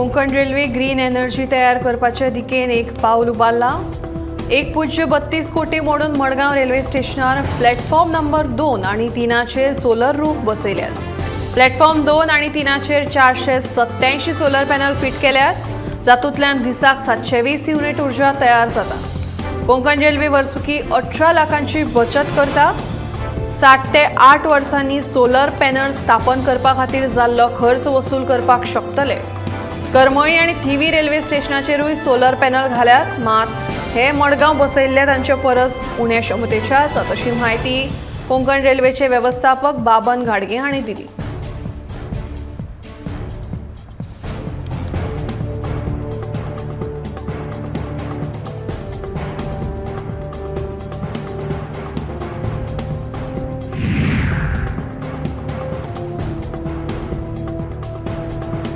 Konkan railway green energy तयार करपाचे दिकेन एक पावल उबारला. 1.32 कोटी मोडून मडगांव रेल्वे स्टेशनार प्लॅटफॉर्म नंबर 2 आणि 3 सोलर रूफ बसयल्यात. प्लॅटफॉर्म 2 आणि 3 487 सोलर पॅनल फिट केल्यात, जातूंतल्यान दिसाक 720 युनिट ऊर्जा तयार जाता. कोंकण रेल्वे वर्सुकी 18 लाखांची बचत करता. 7 ते 8 वर्सांनी सोलर पॅनल स्थापन करपा खातीर जाल्लो खर्च वसूल करपाक शकतले. करमळी आनी थिवी रेल्वे स्टेशनाचेरूय सोलर पॅनल घाल्यात, मात हे मडगांव बसयल्ले तांचे परस उण्या क्षमतेचे आसात, अशी म्हायती कोंकण रेल्वेचे वेवस्थापक बाबन घाडगे हांणी दिली.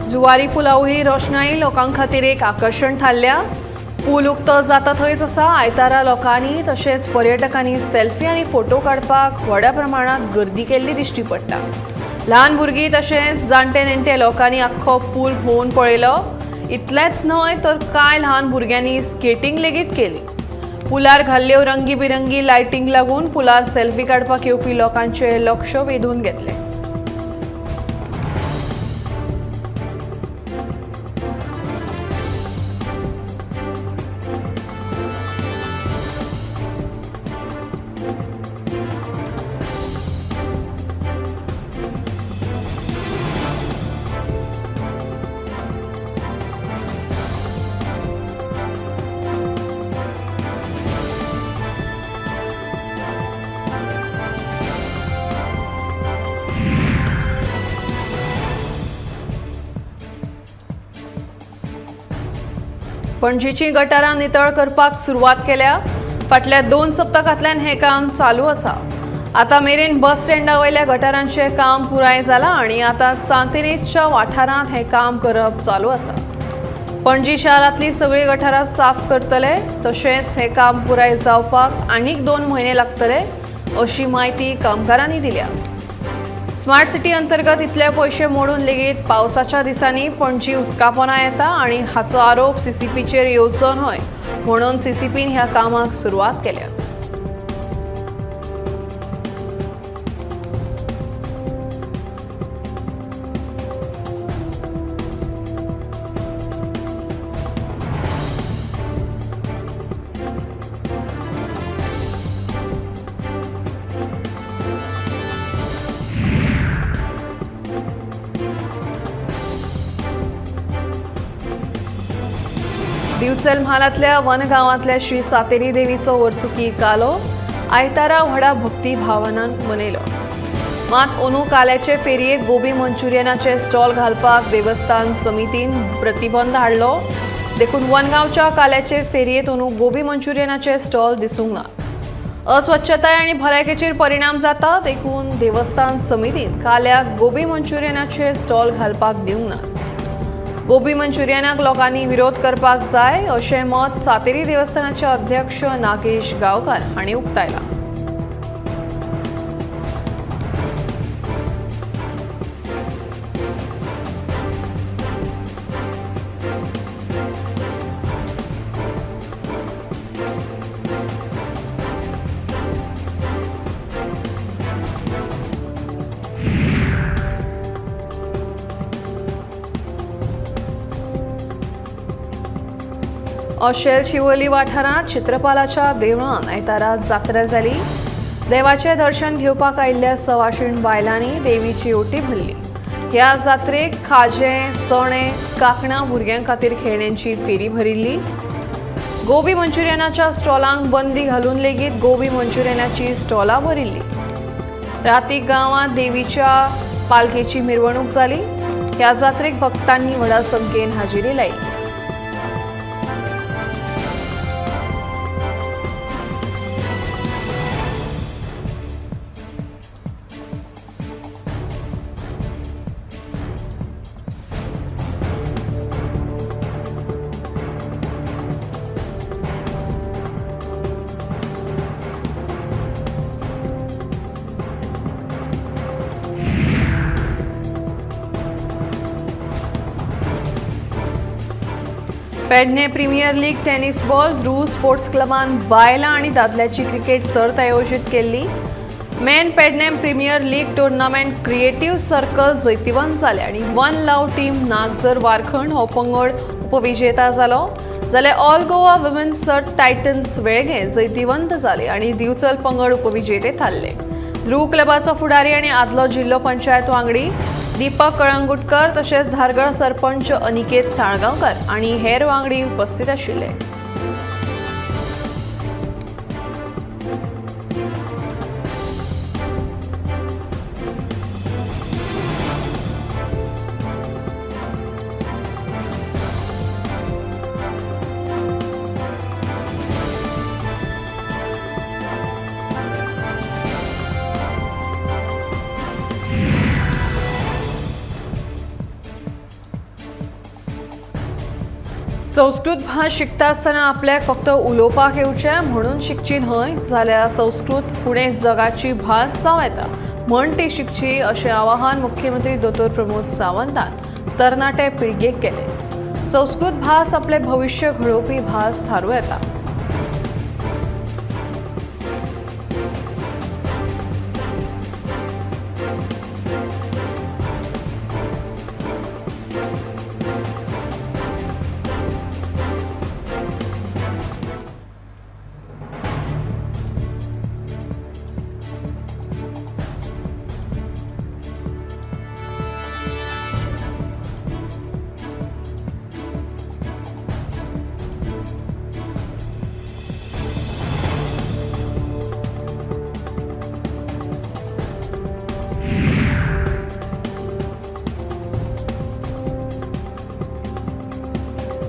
जुवारी पुलावयली रोशनाई लोकां खातीर एक आकर्शण थारल्या. पूल उक्तो जाता थंयच आसा. आयतारा लोकांनी तशेंच पर्यटकांनी सेल्फी आनी फोटो काडपाक व्हडा प्रमाणांत गर्दी केल्ली दिश्टी पडटा. ल्हान भुरगीं तशेंच जाणटे नेणटे लोकांनी आख्खो पूल भोंवून पळयलो. इतलेंच न्हय तर कांय ल्हान भुरग्यांनी स्केटींग लेगीत केली. पुलार घाल्ल्यो रंगीबिरंगी लायटींक लागून पुलार सेल्फी काडपाक येवपी लोकांचें लक्ष वेधून घेतलें. पणजीची गटारां नितळ करपाक सुरवात केल्या. फाटल्या 2 सप्तकांतल्यान हें काम चालू आसा. आतां मेरेन बस स्टँडा वयल्या गटारांचें काम पुराय जालां आनी आतां सांतिनेजच्या वाठारांत हें काम करप चालू आसा. पणजी शारांतली सगळीं गटारां साफ करतले, तशेंच हें काम पुराय जावपाक आनीक 2 म्हयने लागतले, अशी म्हायती कामगारांनी दिल्या. स्मार्ट सिटी अंतर्गत इतले पयशे मोडून लेगीत पावसाच्या दिसांनी पणजी उदकापोना येता आनी हाचो आरोप सीसीपीचेर येवचो न्हय म्हणून सीसीपीन ह्या कामाक सुरवात केल्या. दिवचल म्हालांतल्या वनगांवांतल्या श्री सातेरी देवीचो वर्सुकी कालो आयतारा व्हडा भक्ती भावनान मनयलो. मात अंदू काल्याचे फेरयेक गोबी मंचुरियनाचे स्टॉल घालपाक देवस्थान समितीन प्रतिबंध हाडलो. देखून वनगांवच्या काल्याचे फेरयेंत अंदू गोबी मंचुरियनाचे स्टॉल दिसूंक ना. अस्वच्छताय आनी भलायकेचेर परिणाम जाता, देखून देवस्थान समितीन काल्याक गोबी मंचुरियनाचे स्टॉल घालपाक दिवंक ना. गोबी मंचुरियनाक लोकांनी विरोध करपाक जाय, अशें मत सातेरी देवस्थानाचे अध्यक्ष नागेश गांवकार हांणी उक्तायलां. अशेल शिवोली वाठारांत चित्रपालाच्या देवळान आयतारा जात्रा जाली. देवाचें दर्शन घेवपाक आयिल्ल्या सवाशीण बायलांनी देवीची ओटी भरली. ह्या जात्रेक खाजें, चणे, कांकणां भुरग्यां खातीर खेळण्यांची फेरी भरिल्ली. गोबी मंचुरियनाच्या स्टॉलांक बंदी घालून लेगीत गोबी मंचुरियनाची स्टॉलां भरिल्ली. राती गांवांत देवीच्या पालखेची मिरवणूक जाली. ह्या जात्रेक भक्तांनी व्हडा संख्येन हाजेरी लायली. Pedne premier league tennis ball Dhruv sports क्लबान बायलां आनी दादल्याची क्रिकेट सर्त आयोजीत केल्ली. Men Pedne premier league tournament creative circle जैतिवंत जाले आनी one love team Nagzar Warkhand हो पंगड उपविजेता जालो. जाल्यार ऑल गोवा वुमेन्स सर्त टायटन्स वेळगें जैतिवंत जाले आनी दिवचल पंगड उपविजेते थारले. ध्रुव क्लबाचो फुडारी आनी आदलो जिल्लो पंचायत वांगडी दीपक कळंगुटकर तशेंच धारगळ सरपंच अनिकेत साळगांवकर आनी हेर वांगडी उपस्थित आशिल्ले. संस्कृत भास शिकता आसतना आपल्याक फक्त उलोवपाक येवचें म्हणून शिकची न्हय, जाल्यार संस्कृत फुडें जगाची भास जावं येता म्हण ती शिकची अशें आवाहन मुख्यमंत्री दोतोर प्रमोद सावंतान तरणाटे पिळगेक केलें. संस्कृत भास आपलें भविश्य घडोवपी भास थारूं येता.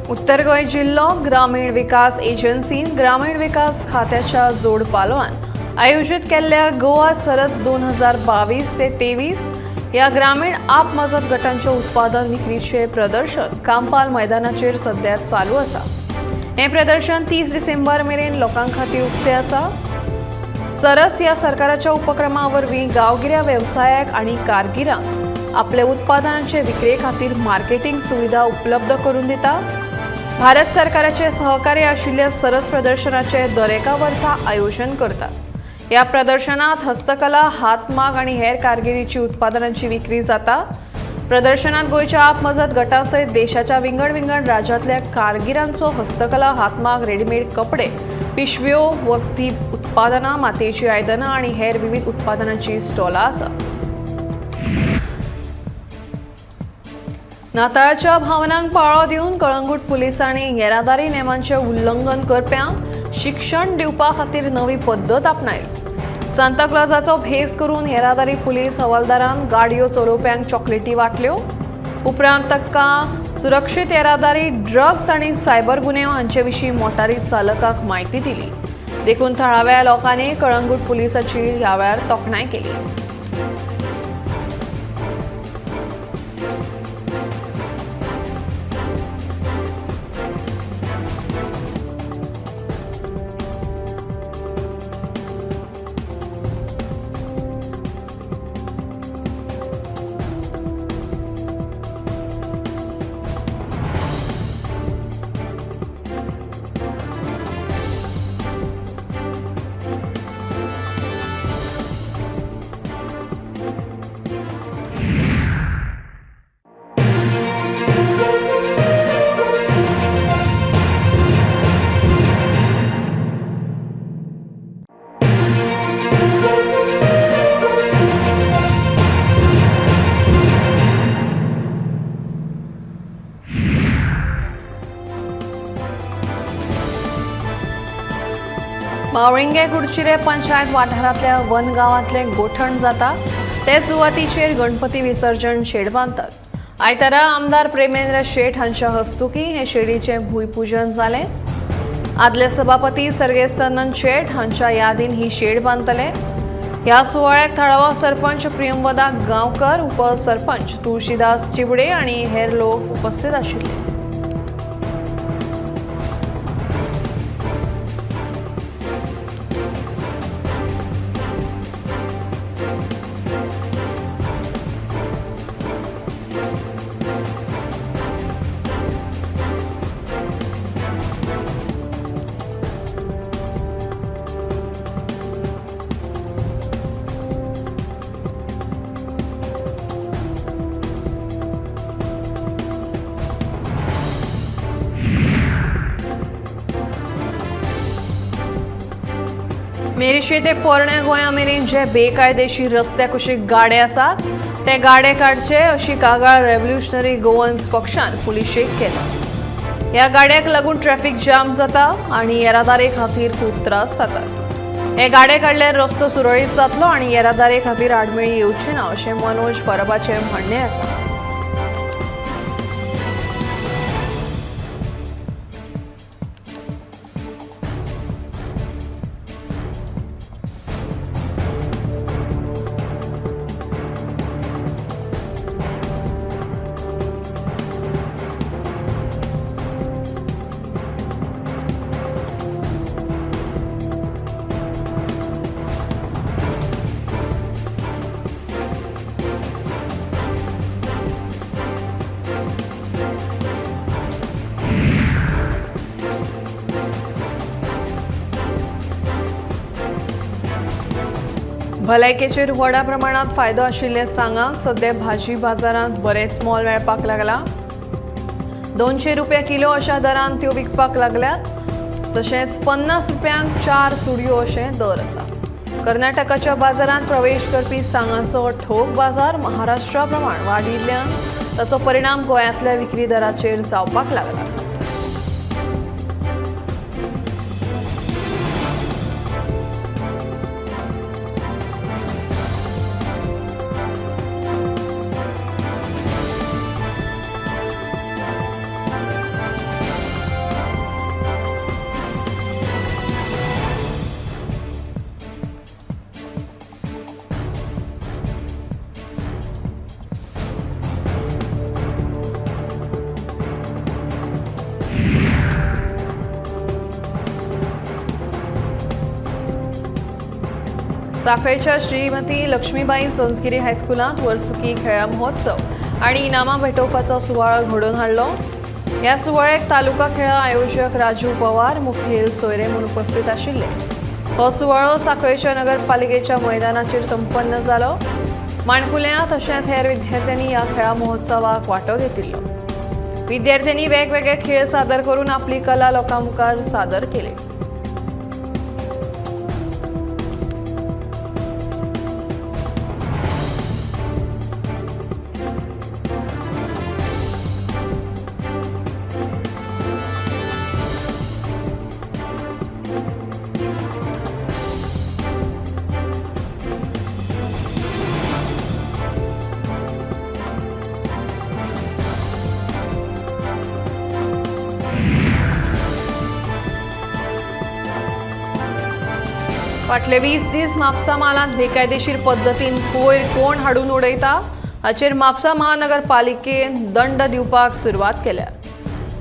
उत्तर गोंय जिल्लो ग्रामीण विकास एजन्सीन ग्रामीण विकास खात्याच्या जोड पालवान आयोजीत केल्ल्या गोवा सरस 2022 ते 23 ह्या ग्रामीण आप मजत गटांचे उत्पादन विक्रीचे प्रदर्शन कांपाल मैदानाचेर सध्या चालू आसा. हें प्रदर्शन 30 डिसेंबर मेरेन लोकां खातीर उक्तें आसा. सरस ह्या सरकाराच्या उपक्रमा वरवीं गांवगिऱ्या वेवसायाक आनी कारगिरांक आपले उत्पादनांचे विक्रे खातीर मार्केटींग सुविधा उपलब्ध करून दिता. भारत सरकाराचे सहकार्य आशिल्ल्या सरस प्रदर्शनाचे दरेका वर्सा आयोजन करतात. ह्या प्रदर्शनात हस्तकला, हातमाग आनी हेर कारगिरीची उत्पादनांची विक्री जाता. प्रदर्शनात गोंयच्या आप मजत गटां सयत देशाच्या विंगड विंगड राज्यांतल्या कारगिरांचो हस्तकला, हातमाग, रेडीमेड कपडे, पिशव्यो, वखदी उत्पादनां, मातयेचीं आयदनां आनी हेर विविध उत्पादनांची स्टॉलां आसात. नाताळाच्या भावनांक पाळो दिवन कळंगूट पुलिसांनी येरादारी नेमांचें उल्लंघन करप्यांक शिक्षण दिवपा खातीर नवी पद्दत आपणायली. सांताक्लॉजाचो भेस करून येरादारी पुलीस हवालदारान गाडयो चलोवप्यांक चॉकलेटी वांटल्यो. उपरांत तांकां सुरक्षीत येरादारी, ड्रग्स आनी सायबर गुन्यांव हांचे विशीं मोटारी चालकाक म्हायती दिली. देखून थळाव्या लोकांनी कळंगूट पुलिसाची ह्या वेळार तोखणाय केली. मावळिंगे कुडचिरे पंचायत वाठारांतल्या वन गांवांतले गोठण जाता ते सुवातीचेर गणपती विसर्जन शेड बांदतात. आयतारा आमदार प्रेमेंद्र शेट हांच्या हस्तुकी हे शेडीचें भूंयपूजन जालें. आदले सभापती सर्गेस्त नंद शेट हांच्या यादीन ही शेड बांदतले. ह्या सुवाळ्याक थळावो सरपंच प्रियंवदा गांवकर, उपसरपंच तुळशीदास चिवडे आनी हेर लोक उपस्थित आशिल्ले. मेरशे ते पोरण्या गोंया मेरेन जे बेकायदेशीर रस्त्या कुशीक गाडे आसात ते गाडे काडचे अशी कागाळ रेव्होल्युशनरी गोवन्स पक्षान पुलिशेक केल्या. ह्या गाड्याक लागून ट्रॅफिक जाम जाता आनी येरादारी खातीर खूब त्रास जातात. हे गाडे काडल्यार रस्तो सुरळीत जातलो आनी येरादारी खातीर आडमेळी येवची ना अशें मनोज परबाचें म्हणणें आसा. भलायकेचेर व्हडा प्रमाणात फायदो आशिल्ले सांगाक सद्या भाजी बाजारांत बरेंच मोल मेळपाक लागला. 200 रुपया किलो अशा दरान त्यो विकपाक लागल्यात. तशेंच 50 रुपयांक 4 चुडयो अशें दर आसा. कर्नाटकाच्या बाजारांत प्रवेश करपी सांगांचो ठोक बाजार महाराष्ट्रा प्रमाण वाडिल्ल्यान ताचो परिणाम गोंयांतल्या विक्री दराचेर जावपाक लागला. साखळेच्या श्रीमती लक्ष्मीबाई संस्गिरी हायस्कुलांत वर्सुकी खेळां महोत्सव आनी इनामां भेटोवपाचो सुवाळो घडोवन हाडलो. ह्या सुवाळ्याक तालुका खेळां आयोजक राजू पवार मुखेल सोयरे म्हूण उपस्थित आशिल्ले. हो सुवाळो साखळेच्या नगरपालिकेच्या मैदानाचेर संपन्न जालो. माणकुल्या तशेंच हेर विद्यार्थ्यांनी ह्या खेळां महोत्सवाक वांटो घेतिल्लो. विद्यार्थ्यांनी वेगवेगळे खेळ सादर करून आपली कला लोकां मुखार सादर केली. फाटले 20 दीस म्हापसा म्हालांत बेकायदेशीर पद्दतीन कोयर कोण हाडून उडयता हाचेर म्हापसा महानगरपालिकेन दंड दिवपाक सुरवात केल्या.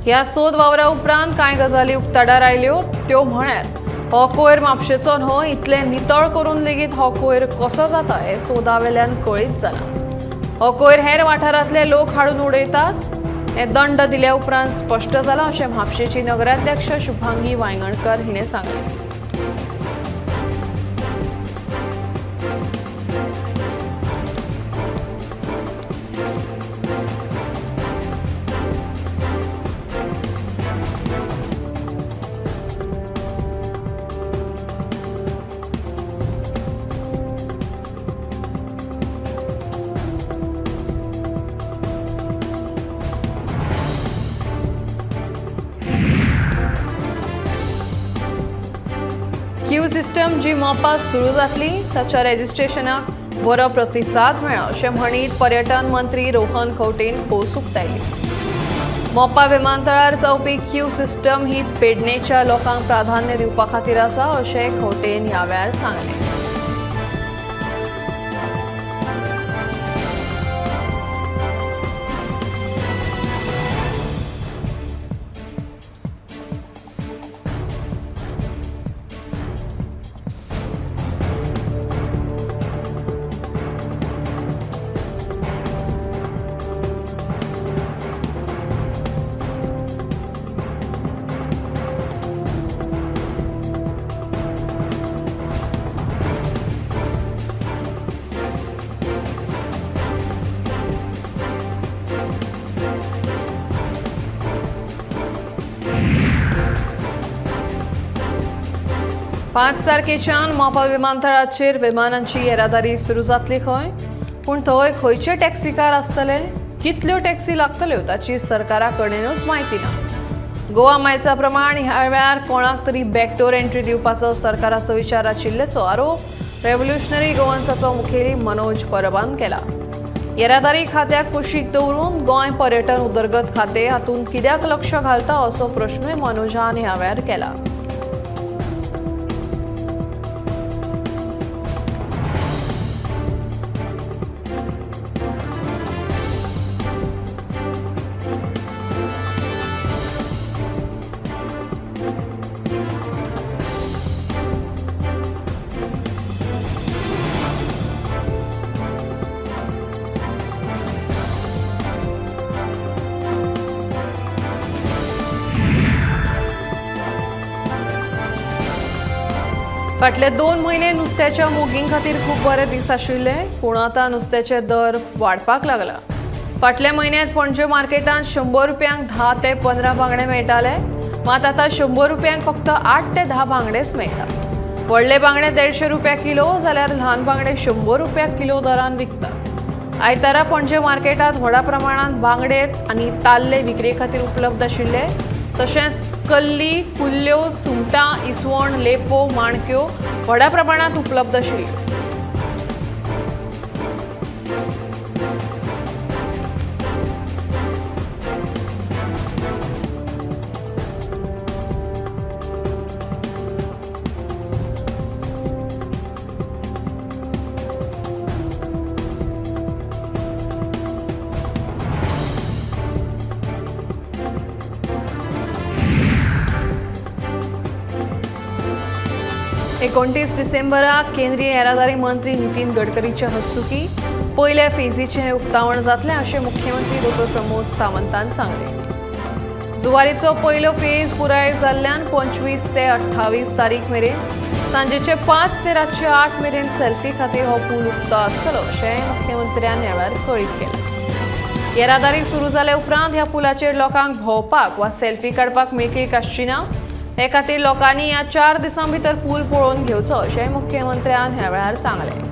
ह्या सोद वावरा उपरांत कांय गजाली उक्ताडार आयल्यो त्यो म्हळ्यार हो कोयर म्हापशेचो न्हय, इतले नितळ करून लेगीत हो कोयर कसो जाता हें सोदावेल्यान कळीत जालां. हो कोयर हेर वाठारांतले लोक हाडून उडयतात हें दंड दिल्या उपरांत स्पश्ट जालां अशें म्हापशेची नगराध्यक्ष शुभांगी वायंगणकर हिणें सांगलें. क्यू सिस्टम जी मोपा सुरू जातली ताच्या रेजिस्ट्रेशनाक बरो प्रतिसाद मेळ्ळा अशें म्हणीत पर्यटन मंत्री रोहन खंवटेन खोस उक्तायली. मोपा विमानतळार जावपी क्यू सिस्टम ही पेडणेच्या लोकांक प्राधान्य दिवपा खातीर आसा अशें खंवटेन ह्या वेळार सांगलें. 5 तारखेच्यान मोपा विमानतळाचेर विमानांची येरादारी सुरू जातली खंय, पूण थंय खंयचे टॅक्सीकार आसतले, कितल्यो टॅक्सी लागतल्यो ताची सरकारा कडेनूच म्हायती ना. गोवा मायल्सा प्रमाण ह्या वेळार कोणाक तरी बॅकडोर एंट्री दिवपाचो सरकाराचो विचार आशिल्ल्याचो आरोप रेव्होल्युशनरी गोवन्साचो मुखेली मनोज परबान केला. येरादारी खात्याक कुशीक दवरून गोंय पर्यटन उदरगत खातें हातूंत कित्याक लक्ष घालता असो प्रश्नूय मनोजान ह्या वेळार केला. फाटले 2 म्हयने नुस्त्याच्या मोगीं खातीर खूब बरे दीस आशिल्ले, पूण आतां नुस्त्याचे दर वाडपाक लागला. फाटल्या म्हयन्यांत पणजे मार्केटांत 100 रुपयांक 10 ते 15 बांगडे मेळटाले, मात आतां 100 रुपयांक फक्त 8 ते 10 बांगडेच मेळटा. व्हडले बांगडे 150 रुपया किलो जाल्यार ल्हान बांगडे 100 रुपया किलो दरान विकतात. आयतारा पणजे मार्केटांत व्हडा प्रमाणांत बांगडे आनी ताल्ले विक्रे खातीर उपलब्ध आशिल्ले. तशेंच कल्ली, कुल्ल्यो, सुंगटां, इसवण, लेपो, माणक्यो व्हडा प्रमाणांत उपलब्ध आशिल्ल्यो. एकोणतीस डिसेंबराक केंद्रीय येरादारी मंत्री नितीन गडकरीच्या हस्तुकी पयल्या फेजीचें उक्तावण जातलें अशें मुख्यमंत्री डॉ. प्रमोद सावंतान सांगलें. जुवारीचो पयलो फेज पुराय जाल्ल्यान 25 ते 28 तारीख मेरेन सांजेचे 5 ते रातचे 8 मेरेन सेल्फी खातीर हो पूल उक्तो आसतलो अशें मुख्यमंत्र्यान ह्या वेळार कळीत केलें. येरादारी सुरू जाल्या उपरांत ह्या पुलाचेर लोकांक भोंवपाक वा सेल्फी काडपाक मेकळीक आसची ना, हे खातीर लोकांनी ह्या 4 दिसां भितर पूल पळोवन घेवचो अशें मुख्यमंत्र्यान ह्या वेळार सांगलें.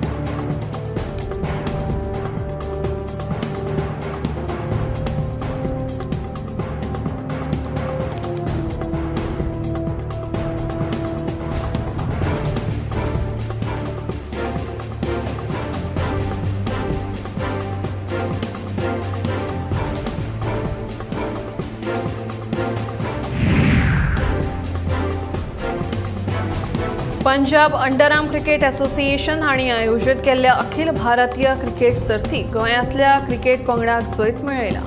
पंजाब अंडरआर्म क्रिकेट असोसिएशन हांणी आयोजीत केल्ल्या अखिल भारतीय क्रिकेट सर्तीक गोंयांतल्या क्रिकेट पंगडाक जैत मेळयला.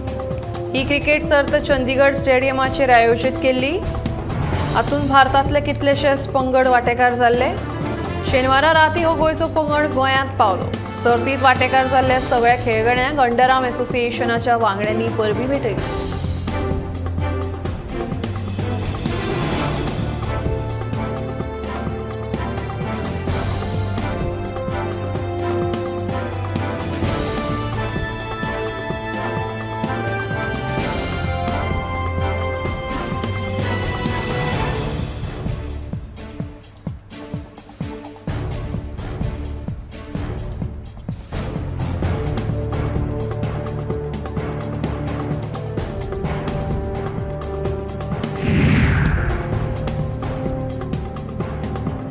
ही क्रिकेट सर्त चंदीगड स्टेडियमाचेर आयोजीत केल्ली. हातूंत भारतांतले कितलेशेच पंगड वांटेकार जाल्ले. शेनवारा राती हो गोंयचो पंगड गोंयांत पावलो. सर्तींत वांटेकार जाल्ल्या सगळ्या खेळगड्यांक अंडरआर्म असोसिएशनाच्या वांगड्यांनी परबीं भेटयली.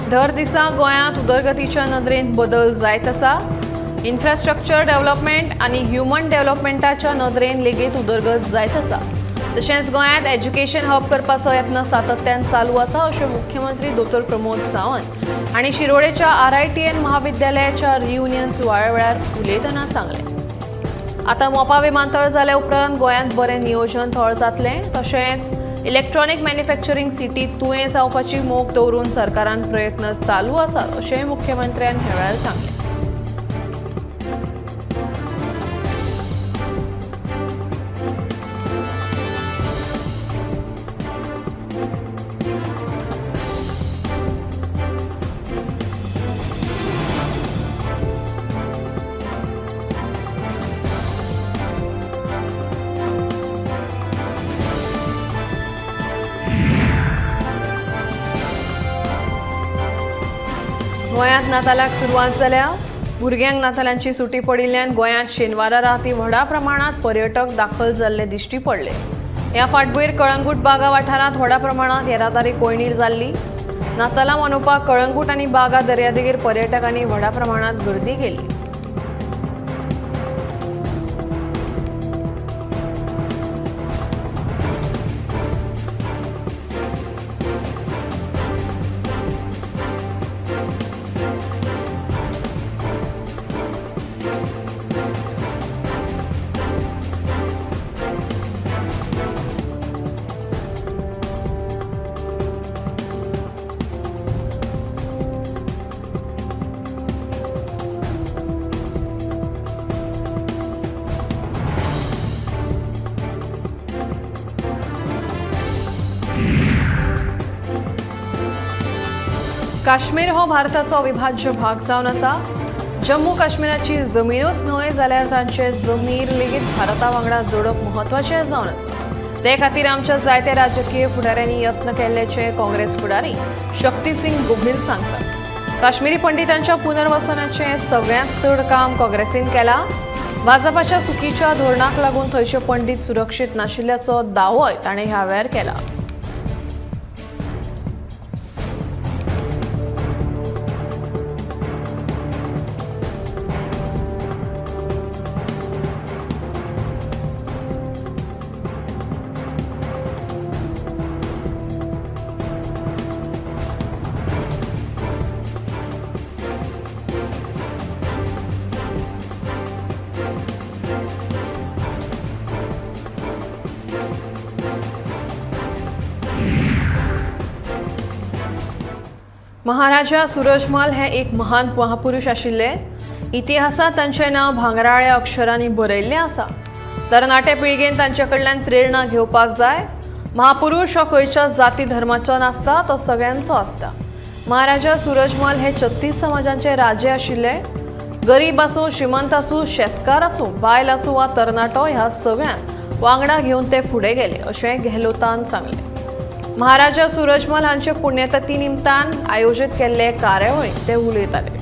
दर दिसा गोंयांत उदरगतीच्या नदरेन बदल जायत आसा. इन्फ्रास्ट्रक्चर डेव्हलपमेंट आनी ह्युमन डेव्हलपमेंटाच्या नदरेन लेगीत उदरगत जायत आसा. तशेंच गोंयांत एज्युकेशन हब करपाचो यत्न सातत्यान चालू आसा अशें मुख्यमंत्री डॉ. प्रमोद सावंत हांणी शिरोडेच्या RITN महाविद्यालयाच्या रियुनियन सुवाळ्या वेळार उलयतना सांगलें. आतां मोपा विमानतळ जाल्या उपरांत गोंयांत बरें नियोजन थळ जातलें. तशेंच इलेक्ट्रॉनिक मॅन्युफॅक्चरींग सिटी तुयें जावपाची मोख दवरून सरकारान प्रयत्न चालू आसात अशेंय मुख्यमंत्र्यान ह्या वेळार सांगलें. गोंयांत नातालाक सुरवात जाल्या. भुरग्यांक नातालांची सुटी पडिल्ल्यान गोंयांत शेनवारा राती व्हडा प्रमाणांत पर्यटक दाखल जाल्ले दिश्टी पडले. ह्या फाटभुंयेर कळंगूट बागा वाठारांत व्हडा प्रमाणांत येरादारी कोंयडील जाल्ली. नातालां मनोवपाक कळंगूट आनी बागा दर्यादेगेर पर्यटकांनी व्हडा प्रमाणांत गर्दी केली. काश्मीर हो भारताचो अविभाज्य भाग जावन आसा. जम्मू काश्मीराची जमीनूच न्हय जाल्यार तांचे जमीर लेगीत भारता वांगडा जोडप म्हत्वाचें जावन आसा. ते खातीर आमच्या जायत्या राजकीय फुडाऱ्यांनी यत्न केल्ल्याचे काँग्रेस फुडारी शक्तीसिंग गोहिल सांगतात. काश्मीरी पंडितांच्या पुनर्वसनाचें सगळ्यांत चड काम काँग्रेसीन केलां. भाजपाच्या चुकीच्या धोरणाक लागून थंयचे पंडित सुरक्षीत नाशिल्ल्याचो दावोय ताणें ह्या वेळार केला. महाराजा सूरजमल हे एक महान महापुरुष आशिल्ले. इतिहासांत तांचें नांव भांगराळ्या अक्षरांनी बरयल्लें आसा. तरणाटे पिळगेन तांचे कडल्यान प्रेरणा घेवपाक जाय. महापुरुष हो खंयच्या जाती धर्माचो नासता, तो सगळ्यांचो आसता. महाराजा सूरजमल हे 36 समाजांचे राजे आशिल्ले. गरीब आसूं, श्रीमंत आसूं, शेतकार आसूं, बायल आसूं वा तरणाटो, ह्या सगळ्यांक वांगडा घेवन ते फुडें गेले अशें गेहलोतान सांगलें. महाराजा सूरजमल हांचे पुण्यतिथी निमतान आयोजीत केल्ले कार्यावळींत ते उलयताले.